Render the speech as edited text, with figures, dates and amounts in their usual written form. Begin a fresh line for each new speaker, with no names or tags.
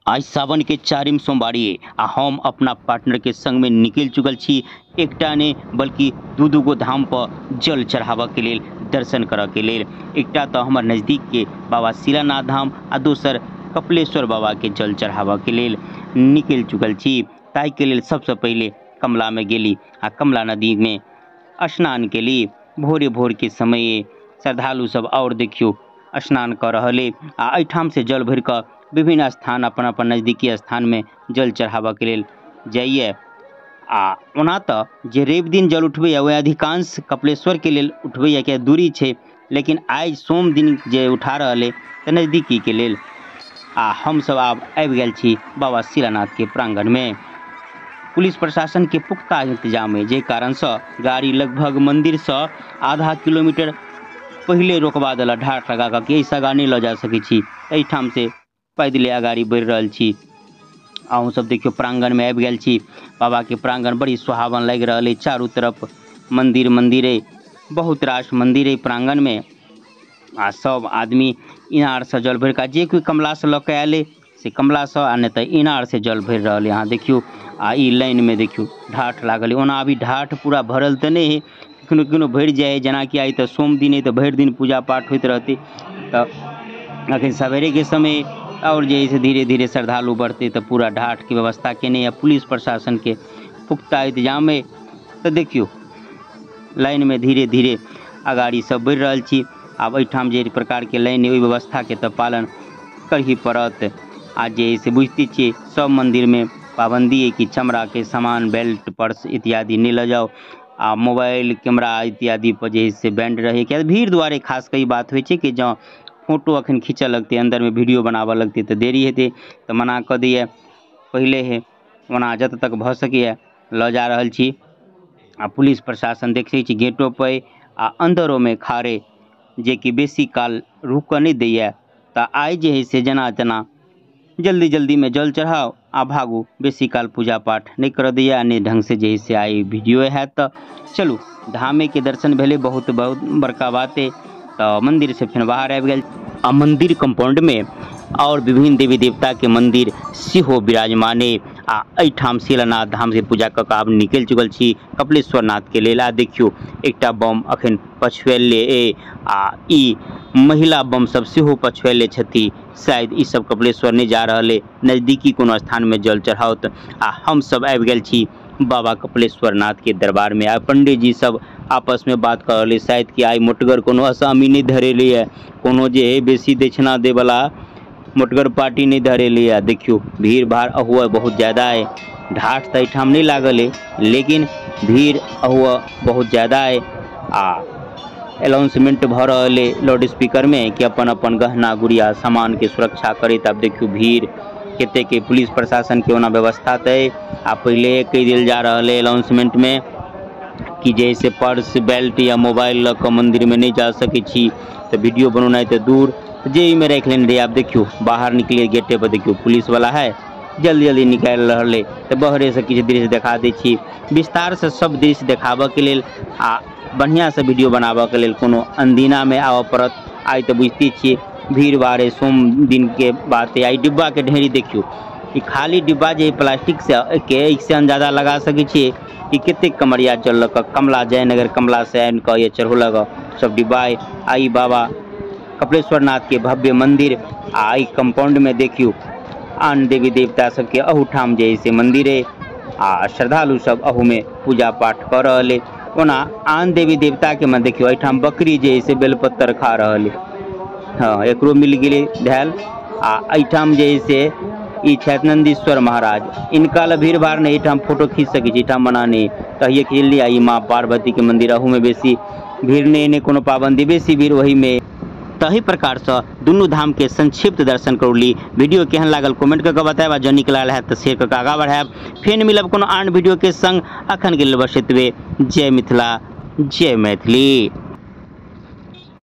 आइ सावन के चारिम सोमवारी आ हम अपना पार्टनर के संग में निकलि चुकल छी एकटा नहि बल्कि दू दू गो धाम पर जल चढ़ाबऽ के लेल, दर्शन करऽ के लेल। एकटा तऽ हमर नजदीक के बाबा शिलानाथ धाम आ दोसर कपिलेश्वर बाबा के जल चढ़ाबऽ के लेल निकलि चुकल छी। ताहि के लेल सबसे पहिले कमला में गेली आ कमला नदी में स्नान केली। भोरे भोर के समय श्रद्धालु सब और देखियो स्नान कर रहल आ एहिठाम से जल भरि कऽ विभिन्न स्थान अपन अपन नजदीकी स्थान में जल चढ़ाबऽ के लेल जाइए। आ ओना तऽ जे रवि दिन जल उठबैए वएह अधिकांश कपिलेश्वर के लेल उठबैए किया दूरी छै, लेकिन आइ सोम दिन जे उठा रहल अइ तऽ नजदीकी के लेल। आ हमसब आब आबि गेल छी बाबा शिलानाथ के प्रांगण में। पुलिस प्रशासन के पुख्ता इंतजाम है, जाहि कारण से गाड़ी लगभग मंदिर से आधा किलोमीटर पहले रोकवा देलक ढाठ लगा कऽ कि एहिसँ आगाँ नहि लऽ जा सकै छी। एहिठाम से पैदले अगाड़ी बढ़ि रहल छी। अहूँ सब देखियौ प्रांगण में आबि गेल छी। बाबा के प्रांगण बड़ी सुहावन लागि रहल अइ, चारू तरफ मंदिर मंदिर अइ, बहुत रास मंदिर अइ प्रांगण में। आ सब आदमी इनार से जल भरि कऽ, जे कोइ कमला से लऽ कऽ आयल अइ से कमला से, आ नहि तऽ इनार से जल भरि रहल अइ। अहाँ देखियौ आ ई लाइन में देखियौ ढाठ लागल अइ। ओना अभी ढाठ पूरा भरल तऽ नहि अइ, कखनो कखनो भरि जाइ हइ। जेनाकि आइ तऽ सोम दिन अइ तऽ भरि दिन पूजा पाठ होइत रहतै, तऽ अखन सवेरेके समय और जे है से धीरे धीरे श्रद्धालु बढ़तै तऽ पूरा ढाठके व्यवस्था केने यऽ पुलिस प्रशासनके पुख्ता इंतजाम अइ। तऽ देखियौ लाइन में धीरे धीरे अगाड़ी सब बढ़ि रहल छी। आब एहिठाम जे प्रकारके लाइन अइ ओहि व्यवस्थाके तऽ पालन करही पड़त। आ जे है से बुझिते छियै सब मंदिर में पाबंदी अइ कि चमड़ा के सामान, बेल्ट, पर्स इत्यादि नहि लऽ जाउ। आ मोबाइल कैमरा इत्यादि पर जे है से बैंड रहै, किया भीड़ दुआरे खास कऽ ई बात होइ छै कि जँ फोटो अखन खींचऽ लगतै, अंदर में वीडियो बनाबऽ लगतै तऽ देरी हेतै, तऽ मना कऽ दैए पहिले हे। ओना जतऽ तक भऽ सकैए लऽ जा रहल छी। आ पुलिस प्रशासन देखै छी गेटो पर आ अंदरो में खारे, जेकि बेसी काल रुकऽ नहि दैए। तऽ आइ जे है से जेना तेना जल्दी जल्दी में जल चढ़ाउ आ भागू, बेसी काल पूजा पाठ नहि करऽ दैए आ नहि ढंग से जे है से आइ वीडियो हैत। तऽ चलू धामे के दर्शन भेलै, बहुत बहुत बड़का बात अइ। तऽ मंदिर से फेर बाहर आबि गेल आ मंदिर कंपाउंड में और विभिन्न देवी देवता के मंदिर सेहो विराजमान अइ। आ एहिठाम शिलानाथ धाम से पूजा कऽ कऽ आब निकलि चुकल छी कपिलेश्वर नाथ के लेल। आ देखियौ एकटा बम अखन पछुएले अइ आ ई महिला बम सब सेहो पछुएले छथि। शायद ई सब कपिलेश्वर नहि जा रहल अइ, नजदीकी कोनो स्थान में जल चढ़ाओत। आ हम सब आबि गेल छी बाबा कपिलेश्वर नाथ के दरबार में। आ पंडित जी सब आपस में बात कर रहल अइ, शायद कि आइ मोटगर कोनो असामी नहि धरेले यऽ, कोनो जे है बेसी दक्षिणा दै वाला मोटगर पार्टी नहि धरेले यऽ। देखियौ भीड़ भाड़ अहुआ बहुत ज्यादा अइ, ढाठ तऽ एहिठाम नहि लागल अइ, लेकिन भीड़ अहुआ बहुत ज्यादा अइ। आ अनाउंसमेंट भऽ रहल अइ लाउड स्पीकर में कि अपन अपन गहना गुड़िया सामान के सुरक्षा करैत। आब देखियौ भीड़ कते के, पुलिस प्रशासन के ओना व्यवस्था तऽ अइ। आ पहिले कहि देल जा रहल अइ अनाउंसमेंट में कि जे से पर्स, बेल्ट या मोबाइल लऽ कऽ मंदिर में नहि जा सकै छी, तऽ वीडियो बनौनाइ तऽ दूर, जेबी में राखि लेने रहियै। आब देखियौ बाहर निकलियै गेटे पर देखियौ पुलिस वाला है, जल्दी जल्दी निकालि रहल अइ। तऽ बहरे से किछु दृश्य देखा दै छी। विस्तार से सब दृश्य देखाबऽ के लेल आ बढ़िआँ से वीडियो बनाबऽ के लेल कोनो अनदिना में आबऽ पड़त। आइ तऽ बुझिते छियै भीड़ भाड़ अइ, सोम दिन के बात अइ। आइ डिब्बा के ढेरी देखियौ, ई खाली डिब्बा जे प्लास्टिक से के एहिसँ अंदाजा लगा सकै छियै कि कतेक कमरिया जल लऽ कऽ कमला जयनगर कमला से आनि कऽ ये चढ़ौलक सब डिब्बा अइ। आ ई बाबा कपिलेश्वर नाथ के भव्य मंदिर आ एहि कंपाउंड में देखियौ आन देवी देवता सबके अहूठाम जे है से मंदिर अइ। आ श्रद्धालु सब अहू में पूजा पाठ कऽ रहल अइ। ओना आन देवी देवता के में देखियौ एहिठाम बकरी जे है से बेलपत्तर खा रहल अइ, हाँ एकरो मिल गेलै धैल। आ एहिठाम जे है से ई छथि नंदीश्वर महाराज, इनका लए भीड़ भाड़ नहि, एहिठाम फोटो खींच सकै छी, एहिठाम मना नहि। तहिये खींचली। आ ई माँ पार्वती के मंदिर, अहू में बेसी भीड़ नहि, नहि कोनो पाबंदी, बेसी भीड़ ओही में। तही प्रकार से दुनू धाम के संक्षिप्त दर्शन करौली। वीडियो केहन लागल कमेंट कऽ के बतायब, आ जँ नीक लागल हैत तऽ शेयर कऽ के आगाँ बढ़ायब। फेर मिलब कोनो आन वीडियो के संग, अखन के लेल बस एतबे। जय मिथिला, जय मैथिली।